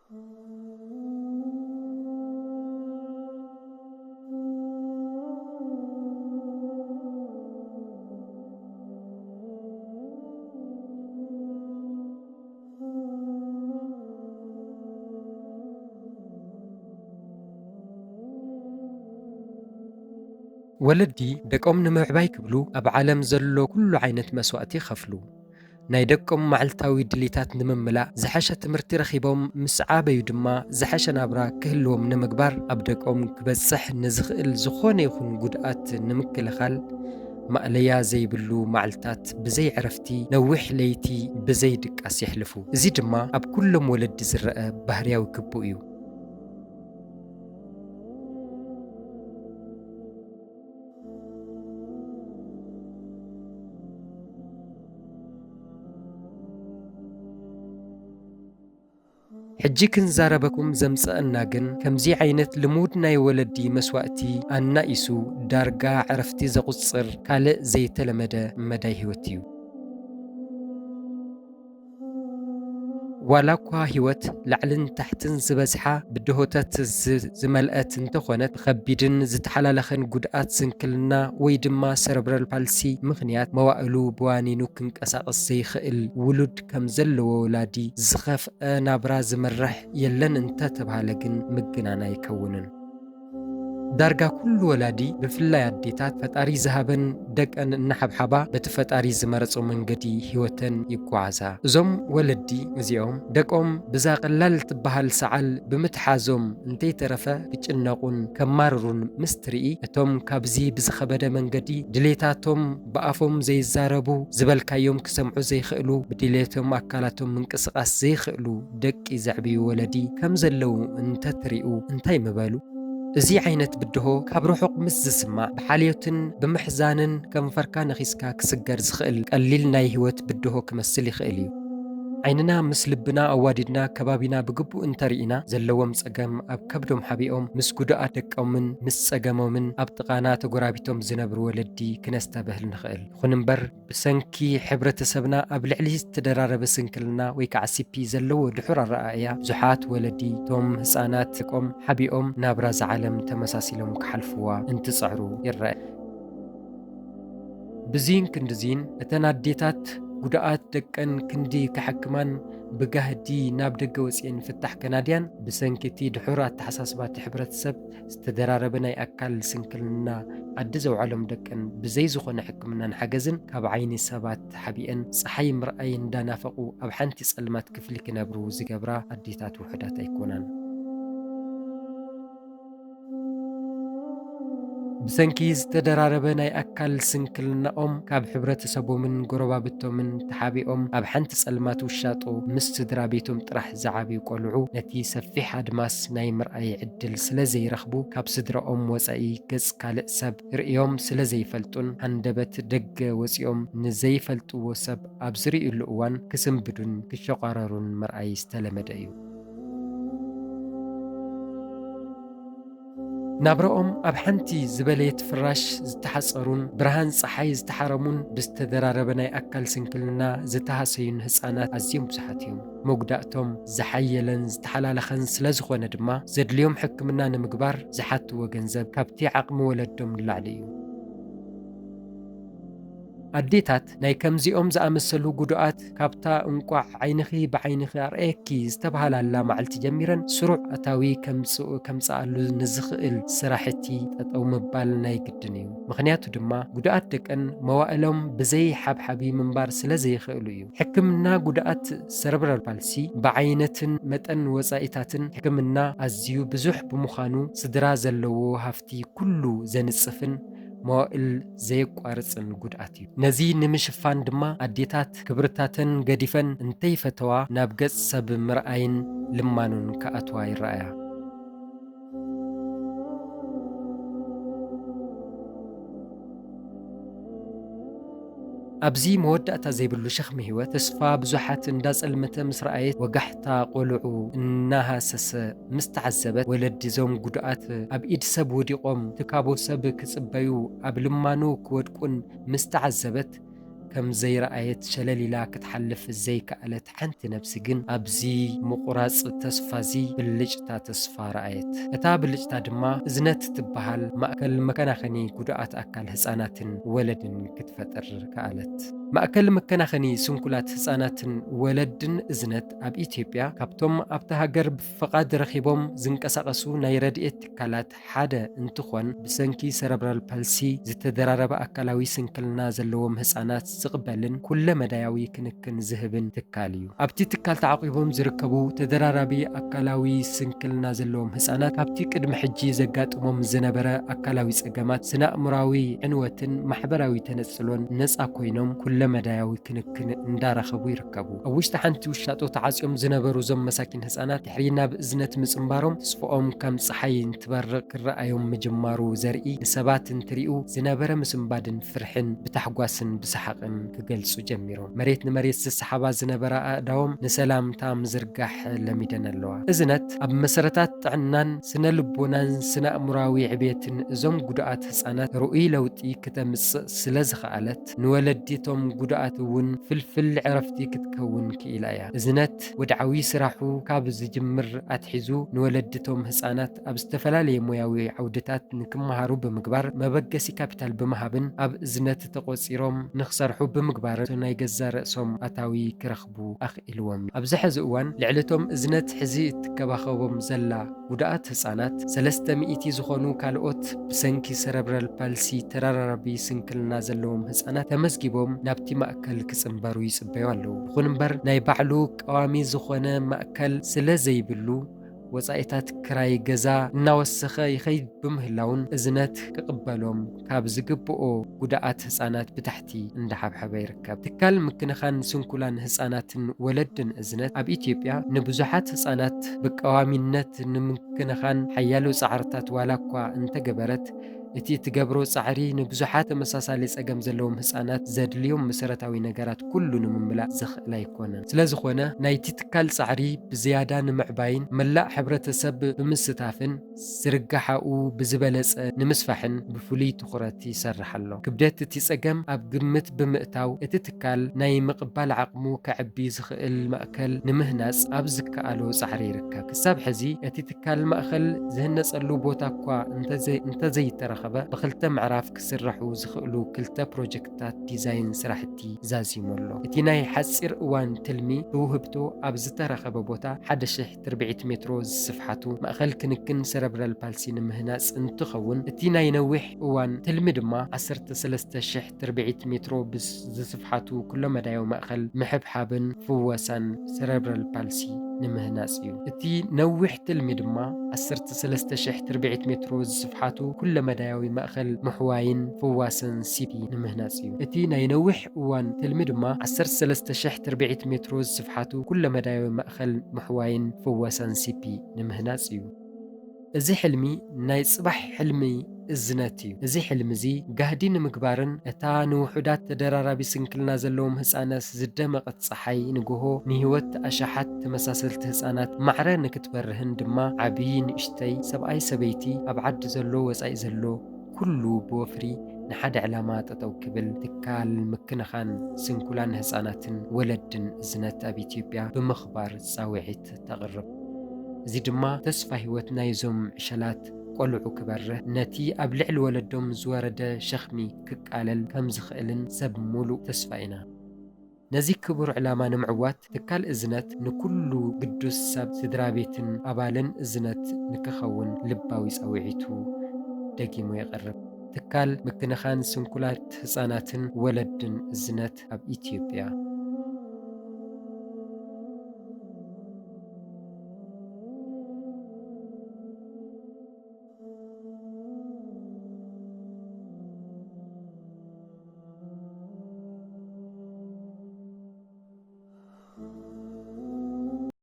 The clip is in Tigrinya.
ወለዲ ደቆም ንምዕባይ ክብሉ ኣብ ዓለም ዘሎ ኩሉ ዓይነት መስዋእቲ ይኸፍሉ። ናይ ደቆም መዓልታዊ ድሌታት ንምምላእ፣ ዝሐሸ ትምህርቲ ረኺቦም ምስ ዓበዩ ድማ ዝሐሸ ናብራ ክህልዎም ንምግባር፣ ኣብ ደቆም ክበጽሕ ንዝኽእል ዝኾነ ይኹን ጉድኣት ንምክልኻል፣ ማእለያ ዘይብሉ መዓልታት ብዘይ ዕረፍቲ፣ ነዊሕ ለይቲ ብዘይ ድቃስ የሕልፉ። እዚ ድማ ኣብ ኩሎም ወለዲ ዝረአ ባህርያዊ ግቡእ እዩ። ሕጂ ክንዛረበኩም ዘምጸአና ግን፣ ከምዚ ዓይነት ልሙድ ናይ ወለዲ መስዋእቲ ኣናኢሱ ዳርጋ ዕረፍቲ ዘቑጽር ካልእ ዘይተለመደ መዳይ ህይወት እዩ። ዋላ እኳ ህይወት ላዕልን ታሕትን ዝበዝሓ ብድሆታት ዝ-፣ ዝመልአት እንተኾነት፣ ብኸቢድን ዝተሓላለኸን ጉድኣት ስንክልና ወይ ድማ ሰረብራል ፓልሲ ምኽንያት፣ መዋእሉ ብዋኒኑ ክንቀሳቐስ ዘይኽእል ውሉድ ከም ዘለዎ ወላዲ፣ ዝኸፍአ ናብራ ዝመርሕ የለን እንተተባህለ ግን ምግናን ኣይከውንን። ዳርጋ ኩሉ ወላዲ፣ ብፍላይ ኣዴታት፣ ፈጣሪ ዝሃበን ደቀን እናሓብሓባ በቲ ፈጣሪ ዝመረጾ መንገዲ ህይወተን ይጓዓዛ። እዞም ወለዲ እዚኦም ደቆም ብዛ ቀላል ትበሃል ሰዓል ብምትሓዞም እንተይተረፈ ክጭነቑን ከማርሩን ምስ ትርኢ፣ እቶም ካብዚ ብዝኸበደ መንገዲ ድሌታቶም ብኣፎም ዘይዛረቡ፣ ዝበልካዮም ክሰምዑ ዘይኽእሉ፣ ብድሌቶም ኣካላቶም ምንቅስቓስ ዘይኽእሉ ደቂ ዘዕብዩ ወለዲ ከም ዘለዉ እንተትሪኡ እንታይ ምበሉ? እዚ ዓይነት ብድሆ ካብ ርሑቕ ምስ ዝስማዕ፣ ብሓልዮትን ብምሕዛንን ከንፈርካ ነኺስካ ክስገር ዝኽእል ቀሊል ናይ ህይወት ብድሆ ክመስል ይኽእል እዩ። ዓይንና ምስ ልብና ኣዋዲድና ከባቢና ብግቡእ እንተርኢና፣ ዘለዎም ጸገም ኣብ ከብዶም ሓቢኦም፣ ምስ ጉዱኣት ደቆምን ምስ ጸገሞምን ኣብ ጥቓና ተጎራቢቶም ዝነብሩ ወለዲ ክነስተብህል ንኽእል። ይኹን እምበር፣ ብሰንኪ ሕብረተሰብና ኣብ ልዕሊ ዝተደራረበ ስንክልና ወይ ከዓ ሲ ፒ ዘለዎ ድሑር ኣረኣእያ፣ ብዙሓት ወለዲ እቶም ህፃናት ደቆም ሓቢኦም ናብራ እዛ ዓለም ተመሳሲሎም ክሓልፍዋ እንትፀዕሩ ይረአ። ብዚን ክንድዚን፣ እተን ኣዴታት ጉዱኣት ደቀን ክንዲ ክሕክማን ብጋህዲ ናብ ደገ ወፂኤን ፍታሕ ከናድያን፣ ብሰንኪ እቲ ድሑር ኣተሓሳስባ እቲ ሕብረተሰብ ዝተደራረበ ናይ ኣካል ስንክልና ዓዲ ዘውዓሎም ደቀን ብዘይ ዝኾነ ሕክምናን ሓገዝን ካብ ዓይኒ ሰባት ተሓቢአን ጸሓይ ምርኣይ እንዳናፈቑ ኣብ ሓንቲ ጸልማት ክፍሊ ክነብሩ ዝገብራ ኣዴታት ውሑዳት ኣይኮናን። ብሰንኪ ዝተደራረበ ናይ ኣካል ስንክልናኦም ካብ ሕብረተሰቦምን ጎረባብቶምን ተሓቢኦም ኣብ ሓንቲ ጸልማት ውሻጦ ምስ ስድራ ቤቶም ጥራሕ ዝዓብዩ ቆልዑ ነቲ ሰፊሕ ኣድማስ ናይ ምርኣይ ዕድል ስለ ዘይረኽቡ፣ ካብ ስድራኦም ወጻኢ ገጽ ካልእ ሰብ ርእዮም ስለ ዘይፈልጡን፣ ሃንደበት ደገ ወጺኦም ንዘይፈልጥዎ ሰብ ኣብ ዝርእዩሉ እዋን ክስንብዱን ክሸቋረሩን ምርኣይ ዝተለመደ እዩ። ናብራኦም ኣብ ሓንቲ ዝበለየት ፍራሽ ዝተሓጸሩን ብርሃን ጸሓይ ዝተሓረሙን ብዝተደራረበ ናይ ኣካል ስንክልና ዝተሃሰዩን ህጻናት ኣዝዮም ብዙሓት እዮም። መጉዳእቶም ዝሓየለን ዝተሓላለኸን ስለ ዝኾነ ድማ፣ ዘድልዮም ሕክምና ንምግባር ዝሓትዎ ገንዘብ ካብቲ ዓቕሚ ወለዶም ንላዕሊ እዩ። ኣዴታት ናይ ከምዚኦም ዝኣመሰሉ ጉዱኣት፣ ካብታ እንቋዕ ዓይንኺ ብዓይንኺ ኣርኣየኪ ዝተባህላላ መዓልቲ ጀሚረን፣ ስሩዕ ኣታዊ ከምጽኡ-፣ ከምጽኣሉ ንዝኽእል ስራሕቲ ጠጠው ምባል ናይ ግድን እዩ። ምኽንያቱ ድማ፣ ጉዱኣት ደቀን መዋእሎም ብዘይ ሓብሓቢ ምንባር ስለ ዘይኽእሉ እዩ። ሕክምና ጉድኣት ሰረብራል ፓልሲ ብዓይነትን መጠን ወጻኢታትን ሕክምና ኣዝዩ ብዙሕ ብምዃኑ፣ ስድራ ዘለዎ ሃፍቲ ኩሉ ዘንጽፍን መዋእል ዘየቋርጽን ጉድኣት እዩ። ነዚ ንምሽፋን ድማ ኣዴታት ክብርታተን ገዲፈን እንተይፈተዋ ናብ ገጽ ሰብ ምርኣይን ልማኖን ክኣትዋ ይረኣያ። ኣብዚ መወዳእታ ዘይብሉ ሸኽሚ ህይወት፣ ተስፋ ብዙሓት እንዳጸልመተ ምስ ረኣየት፣ ወጋሕታ ቆልዑ እናሃሰሰ ምስ ተዓዘበት፣ ወለዲ እዞም ጉዱኣት ኣብ ኢድ ሰብ ወዲቖም፣ ትካቦ ሰብ ክጽበዩ፣ ኣብ ልማኖ ክወድቁን ምስ ተዓዘበት፣ ከም ዘይረኣየት ሸለል ኢላ ክትሓልፍ ዘይከኣለት ሓንቲ ነብሲ ግን ኣብዚ ምቑራጽ ተስፋዚ ብልጭታ ተስፋ ረኣየት። እታ ብልጭታ ድማ እዝነት ትበሃል ማእከል መከናኸኒ ጉዱኣት ኣካል ህጻናትን ወለድን ክትፈጥር ከኣለት። ማእከል መከናኸኒ ስንኩላት ህጻናትን ወለድን እዝነት ኣብ ኢትዮጵያ ካብቶም ኣብታ ሃገር ብፍቓድ ረኺቦም ዝንቀሳቐሱ ናይ ረድኤት ትካላት ሓደ እንትኾን፣ ብሰንኪ ሰረብራል ፓልሲ ዝተደራረበ ኣካላዊ ስንክልና ዘለዎም ህጻናት ዝቕበልን ኩለ መዳያዊ ክንክን ዝህብን ትካል እዩ። ኣብቲ ትካል ተዓቂቦም ዝርከቡ ተደራራቢ ኣካላዊ ስንክልና ዘለዎም ህጻናት ካብቲ ቅድሚ ሕጂ ዘጋጥሞም ዝነበረ ኣካላዊ ጸገማት፣ ስነ-ኣእምራዊ ዕንወትን ማሕበራዊ ተነጽሎን ነጻ ኮይኖም ኩለ መዳያዊ ክንክን እንዳረኸቡ ይርከቡ። ኣብ ውሽጢ ሓንቲ ውሻጦ ተዓጽዮም ዝነበሩ እዞም መሳኪን ህጻናት ድሕሪ ናብ እዝነት ምጽንባሮም ተስፍኦም ከም ጸሓይ እንትበርቕ ክረኣዮም ምጅማሩ ዘርኢ፣ ንሰባት እንትሪኡ ዝነበረ ምስንባድን ፍርሕን ብታሕጓስን ብሰሓቕን ክገልጹ ጀሚሮም። መሬት ንመሬት ዝሰሓባ ዝነበራ ኣእዳዎም ንሰላምታ ምዝርጋሕ ለሚደን ኣለዋ። እዝነት ኣብ መሰረታት ጥዕናን ስነ ልቦናን ስነ ኣእምራዊ ዕቤትን እዞም ጉዱኣት ህጻናት ርኡይ ለውጢ ክተምጽእ ስለ ዝኸኣለት፣ ንወለዲቶም ጉዱኣት እውን ፍልፍል ዕረፍቲ ክትከውን ክኢላ እያ። እዝነት ወድዓዊ ስራሑ ካብ ዝጅምር ኣትሒዙ ንወለዲቶም ህጻናት ኣብ ዝተፈላለየ ሞያዊ ዓውድታት ንክመሃሩ ብምግባር፣ መበገሲ ካፒታል ብምሃብን ኣብ እዝነት ተቖጺሮም ንክሰርሑ ብምግባር ናይ ገዛ ርእሶም ኣታዊ ክረኽቡ ኣኽኢልዎም። ኣብዚ ሕዚ እዋን ልዕሊ እቶም እዝነት ሕዚ እትከባኸቦም ዘላ ጉዱኣት ህጻናት፣ ሰለስተ ሚእቲ ዝኾኑ ካልኦት ብሰንኪ ሰረብራል ፓልሲ ተደራራቢ ስንክልና ዘለዎም ህጻናት ተመዝጊቦም ናብቲ ማእከል ክጽንበሩ ይጽበዩ ኣለዉ። ይኹን እምበር፣ ናይ ባዕሉ ቀዋሚ ዝኾነ ማእከል ስለ ዘይብሉ፣ ወጻኢታት ክራይ ገዛ እናወሰኸ ይኸይድ ብምህላውን፣ እዝነት ክቕበሎም ካብ ዝግብኦ ጉዱኣት ህጻናት ብታሕቲ እንዳሓብሐበ ይርከብ። ትካል ምክንኻን ስንኩላን ህጻናትን ወለድን እዝነት ኣብ ኢትዮጵያ ንብዙሓት ህጻናት ብቀዋሚነት ንምክንኻን ሓያሎ ጻዕርታት ዋላ እኳ እንተገበረት፣ እቲ እትገብሮ ጻዕሪ ንብዙሓት ተመሳሳሊ ጸገም ዘለዎም ህጻናት ዘድልዮም መሰረታዊ ነገራት ኩሉ ንምምላእ ዘኽእል ኣይኮነን። ስለ ዝኾነ፣ ናይቲ ትካል ጻዕሪ ብዝያዳ ንምዕባይን መላእ ሕብረተሰብ ብምስታፍን ዝርግሓኡ ብዝበለጸ ንምስፋሕን ብፍሉይ ትኹረት ይሰርሕ ኣሎ። ክብደት እቲ ጸገም ኣብ ግምት ብምእታው፣ እቲ ትካል ናይ ምቕባል ዓቕሙ ከዕቢ ዝኽእል ማእከል ንምህናጽ ኣብ ዝከኣሎ ጻዕሪ ይርከብ። ክሳብ ሕዚ፣ እቲ ትካል ማእከል ዝህነጸሉ ቦታ እኳ እንተዘይ-፣ እንተዘይተረኸበ፣ ብኽልተ ምዕራፍ ክስራሑ ዝኽእሉ ክልተ ፕሮጀክትታት ዲዛይን ስራሕቲ ዛዚሙ ኣሎ። እቲ ናይ ሓጺር እዋን ትልሚ ብውህብቶ ኣብ ዝተረኸበ ቦታ ሓደ ሽሕ ትርብዒት ሜትሮ ዝስፍሓቱ ማእከል ክንክን ሰረብራል ፓልሲ ንምህናጽ እንትኸውን፣ እቲ ናይ ነዊሕ እዋን ትልሚ ድማ ዓሰርተ ሰለስተ ሽሕ ትርብዒት ሜትሮ ብስ-፣ ዝስፍሓቱ ኩለመዳያዊ ማእከል ምሕብሓብን ፍወሳን ሰረብራል ፓልሲ ንምህናጽ እዩ። እቲ ነዊሕ ትልሚ ድማ ዓሰርተ ሰለስተ ሽሕ ትርብዒት ሜትሮ ዝስፍሓቱ ኩለመዳያዊ ማእከል ምሕዋይን ፍዋስን ሲፒ ንምህናጽ እዩ። እቲ ናይ ነዊሕ እዋን ትልሚ ድማ ዓሰርተ ሰለስተ ሽሕ ትርብዒት ሜትሮ ዝስፍሓቱ ኩለመዳያዊ ማእከል ምሕዋይን ፍወሳን ሲፒ ንምህናጽ እዩ። እዚ ሕልሚ ናይ ጽባሕ ሕልሚ እዝነት እዩ። እዚ ሕልሚ እዚ ጋህዲ ንምግባርን እታ ንውሑዳት ተደራራቢ ስንክልና ዘለዎም ህጻናት ዝደመቐት ጸሓይ ንግሆ ንህይወት ኣሽሓት ተመሳሰልቲ ህጻናት ማዕረ ንክትበርህን ድማ ዓብዪ ንእሽተይ፣ ሰብኣይ ሰበይቲ፣ ኣብ ዓዲ ዘሎ ወጻኢ ዘሎ ኩሉ ብወፍሪ ንሓደ ዕላማ ጠጠው ክብል ትካል ምክንኻን ስንኩላን ህጻናትን ወለድን እዝነት ኣብ ኢትዮጵያ ብምኽባር ጻውዒት ተቕርብ። እዚ ድማ ተስፋ ህይወት ናይዞም ዕሸላት ቆልዑ ክበርህ፣ ነቲ ኣብ ልዕሊ ወለዶም ዝወረደ ሸኽሚ ክቃለል ከም ዝኽእልን ሰብ ሙሉእ ተስፋ ኢና። ነዚ ክቡር ዕላማ ንምዕዋት ትካል እዝነት ንኩሉ ግዱስ ሰብ፣ ስድራ ቤትን ኣባልን እዝነት ንክኸውን ልባዊ ጻውዒቱ ደጊሙ የቕርብ። ትካል ምክንኻን ስንኩላት ህጻናትን ወለድን እዝነት ኣብ ኢትዮጵያ።